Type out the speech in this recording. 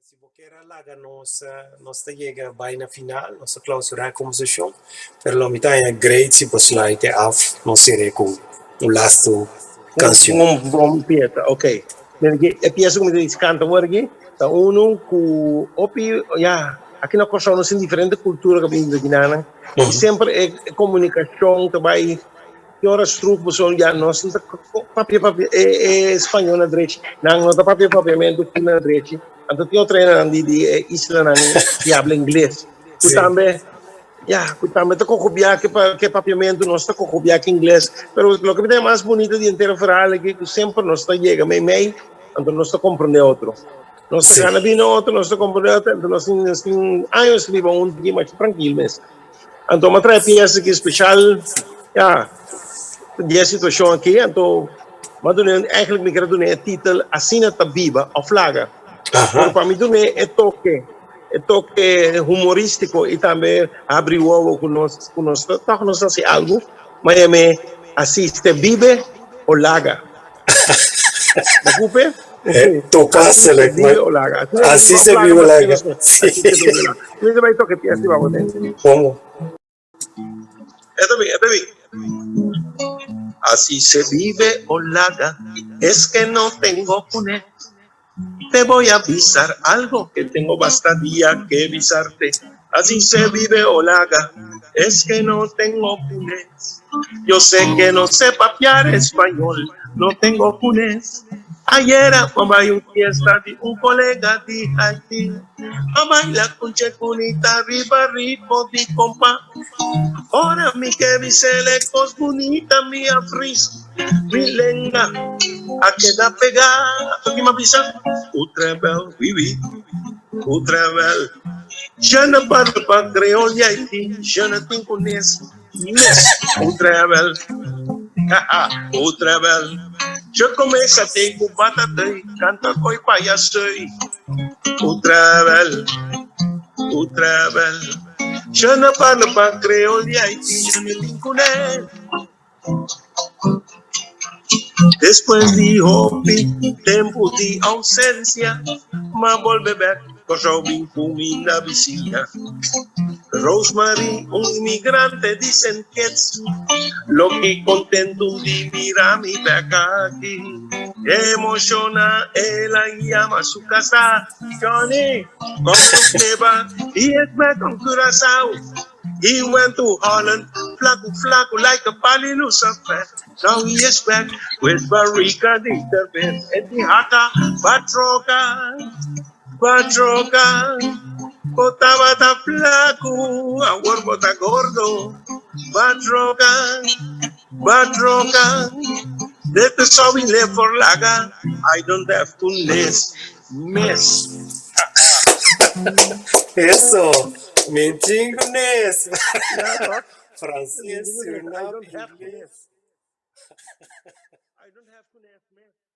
Si bo kier a laga nos, nos ta yega bai na final, nos ta clausura e conversacion, pero lo mi ta haña great si bo sluit e af, nos cere cu un lastu cancion. Un bon pieza, ok. Mira ki e pieza cu mi ta dici canta awor aki ta uno cu hopi, ya, aki na Corsou nos tin diferente cultura cu a bini di nan, y semper e comunicacion ta bai. Ki ora struf boso ya nos no ta papia papia e e spañó na drechi, nan no ta papia papiamentu ku na drechi, anto tin otro hendenan di di e islanan ki habla ingles ku tambe ya ku tambe ta kokobiá ke ke papiamentu, nos ta kokobiá ke ingles, pero loke mi ta mas bunito di henter e verhaal aki ku semper nos ta yega meimei anto nos ta komprende otro, nos ta gana bini otro, nos ta komprende otro, anto nos tin nos tin años riba un aki masha trankil mes. Anto mi a trae pieza aki special, ya, di e situacion aki, anto mi a dun'e, eigenlijk mi kier a dun'e e titel Asina ta biba of laga. Pero pa mi dun'e e toke, e toke humoristico y tambe habri wowo cu nos, cu nos ta, toch nos ta haci algo, mi a yam'e Así se vive o laga. Bo kupe? Toepasselijk. Así se vive o laga. Así se vive o laga. Así se vive o laga. Mi ta bai toka e pies di babo den. Como? Eta bin, eta bin. Así se vive o laga, es que no tengo kuné. Te voy a avisar algo que tengo basta día que avisarte. Así se vive o laga, es que no tengo kunes. Yo sé que no sé papiar español, no tengo kunes. Ayer a bai un fiesta di un colega di Haití. A baila con Checunita riba ritmo di compa. Ora mi ke bisele cos bunita mi a fris. Mi lenga a keda pegá. Anto ki m'a bisa? Ou trè bèl, wi wi, ou trè bèl. Je ne parle pas créole di Haiti, je ne tin ku nes mes. Ou trè bèl, haha, ou trè bèl. Je komesa te ku batatei, kanta koi payasei. Ou trè bèl, ou trè bèl. Je ne parle pas créole di Haiti, je ne tin ku nes. Despues di hopi tempu di ausencia, m'a bolbe bek Kòrsou bin kuminda bisiña. Rosemary, un imigrante di Saint Kitts, loki kontentu di mira mi bek aki. Emoshoná el a yama su kasá, Johnny, kom tu kneba, i es bek on Curaçao. He went to Holland, flaku flaku like a pali lucifer. Now he is back with barika di cerveza e di haka batroka, batroka. Bo tabata flaku, awor bo ta gordo. Batroka, batroka. Dit is how we live for laga. I don't have to miss, miss. Eso, mi chingones. Frances, Suriname, Ingles. I don't have to miss.